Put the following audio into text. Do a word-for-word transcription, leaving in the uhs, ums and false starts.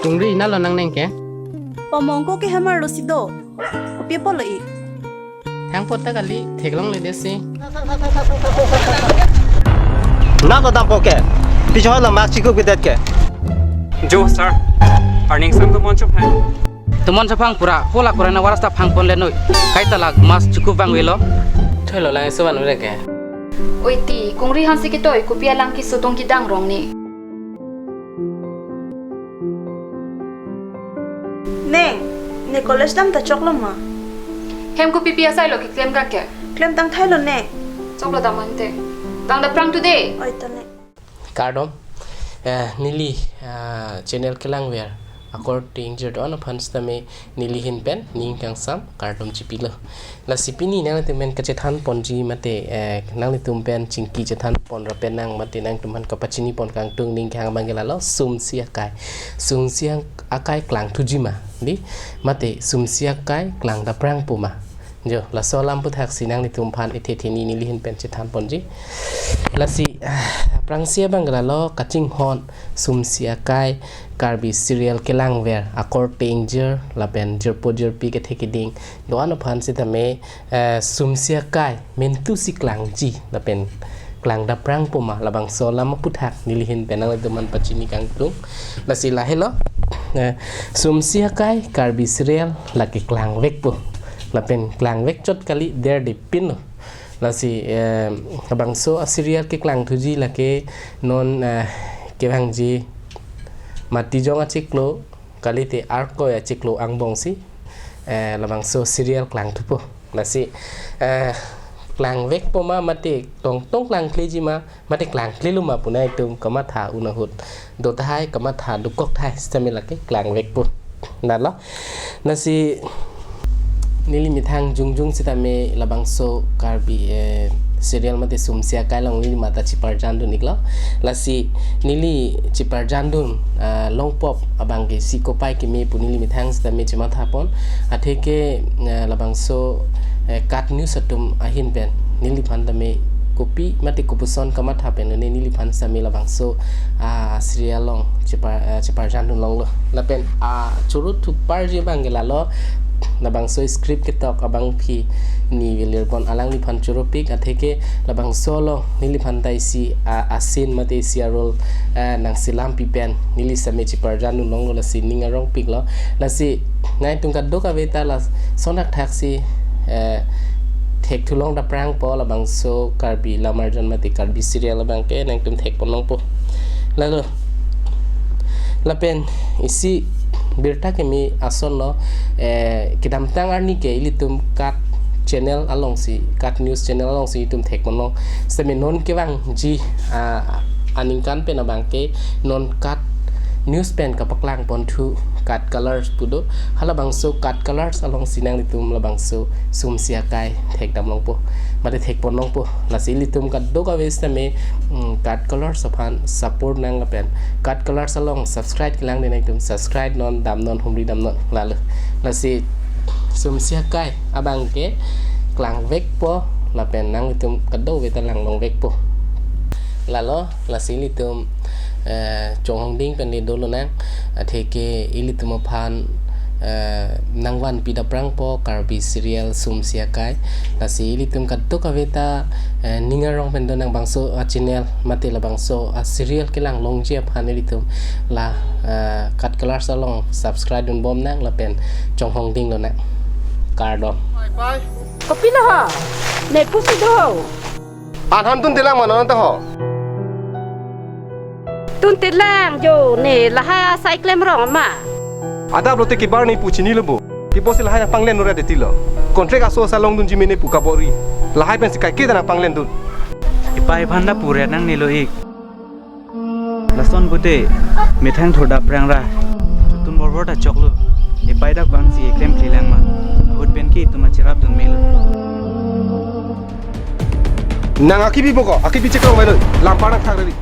Kungri, nalo nangneng ke? Pamongko ke hamar lo si do. Kopi apotlo ik? Thang pot ta kali, theklongledetsi. Nang kedam po ke? Pichoi lo mask chikup kedet ke? Jo, sir. Arning sang tomon chophang. Tomon chophang pura, pola kurena waras ta phangponle noi. Kaita lak mask chikup vangvelo. Thoilo lang iso van ure ke. Oi ti, Kungri hansi kitoi, kopi alang keso tong kedang rong ni. Neng, ne college dam ta choklo ma? Hem kopi pi asai lo keklem kake? Klemtang thailo neng. Choklo dam ante. Vang daprang today. Oi to neng. Kardom. Eh, neli, ah, channel kelangver akorte ingjir do-an aphan sitame neli ahin pen ning kangsam kardom chipilo. Lasi pini nanglitum pen kachethan ponji mate, eh, nanglitum pen chingki chethan pon ra pen nang mate nangtum aphan kapachini pon kangtung ning kehang abang ke lalo sumsi akai. Sumsi ang-, akai klangthuji ma, di? Mate sumsi akai klang daprangpo ma? Jo, laso alam aphuthaksi nanglitum aphan ithe theni neli ahin pen chethan ponji. Lasi, ah, aphrangsi abang ke lalo kachinghon sumsi akai Karbi serial kelangver akorte ingjir lapen jirpo jirpi kethe keding do-an aphan sitame, eh, sumsi akai mentu si klangji lapen klang daprangpo ma, labangso alam aphuthak neli ahin pen nanglitum aphan pachini kangtung. Lasi lahelo, eh, sumsi akai Karbi serial lake klangvekpo. Lapen klangvek chot kali, derdepinlo. Lasi, eh, labangso a-serial keklangthuji lake non, eh, kevangji Matijong achiklo kalite Arkoi achiklo angbongsi, eh, labangso serial klangthupo. Lasi, eh, klangvekpo ma mate tongtong klangkleji ma mate klangklelo ma pu nangtum kamatha un ahut do tahai, kamatha dokok tahai sitame lake klangvekpo. Nalo. Lasi neli methang jongjong sitame labangso Karbi, eh, serial mate sumsi akai along neli mata chiparjandun iklo. Lasi neli chiparjandun, ah, longpop abang ke si kopai keme pu neli methang sitame chematha pon. Atheke, ah, labangso, eh, KAT News atum ahin pen neliphan tame kopi mate kopuson kamatha pen ne neliphan sitame labangso, ah, serial along chipar, ah, chiparjandun longlo. Lapen, ah, choro thuparji abang ke lalo labangso script ketok abangpi ni velir pon alangliphan choropik atheke labangso along neliphan ta isi, ah, a-scene mate isi a-role, ah, nangselampi pen neli sitame chiparjandun longlo, lasi ning arongpiklo. Lasi nangtum kadokave ta lason thakthaksi, eh, thekthu long daprangpo labangso Karbi Lamarjan mate Karbi serial abang ke nangtum thekpon longpo. Lalo. Lapen isi birta keme asonlo, eh, kedamtang arni ke ilitum KAT channel alongsi, KAT News channel alongsi itum thekpon long. Sitame non kevangji, ah, aningkan pen abang ke non KAT News pen kapaklang ponthu KAT Colors pu do. Halabangso KAT Colors alongsi nanglitum labangso sumsi akai thekdam longpo mate thekpon longpo. Lasi ilitum kadokave sitame, mm, KAT Colors aphan support nang lapen KAT Colors along subscribe kelang de nangtum subscribe non, damnon, humri damnon lalo. Lasi sumsi akai abang ke klangvekpo lapen nanglitum kadokave ta langlongvekpo. Lalo, lasi ilitum, eh, chonghongding pen le dolo nang, atheke ilitum aphan, eh, nangvanpi daprangpo Karbi serial sumsi akai. Lasi ilitum kadokave ta, eh, ning arong pen do nang bangso a-channel mate labangso a-serial kelang longji aphan ilitum la, eh, KAT Colors along subscribe dunbom nang lapen chonghongdinglo nang. Kardom. Kopilo ho? Ne pusi do ho? Anhan tuntelang ma non ta ho. Tuntelang jo, ne lahai asai klem rong ma. Adap lote kebar ne pu chinilo bo. Ipo si lahai nangpanglen nura detilo. Contract aso asa longdunji mene pu kabor-i. Lahai pensi kaike ta nangpanglendun. Ipai aphan ta pure nangnelo ik. Lason pute methang thor daprang ra. Tun borbor ta choklo. Ipai ta bangsi eklem klelang ma. Ahut pen ke itum acherapdun melo. Nang akibi boko, akibi chekrong bailo. Lampar nangthak rari.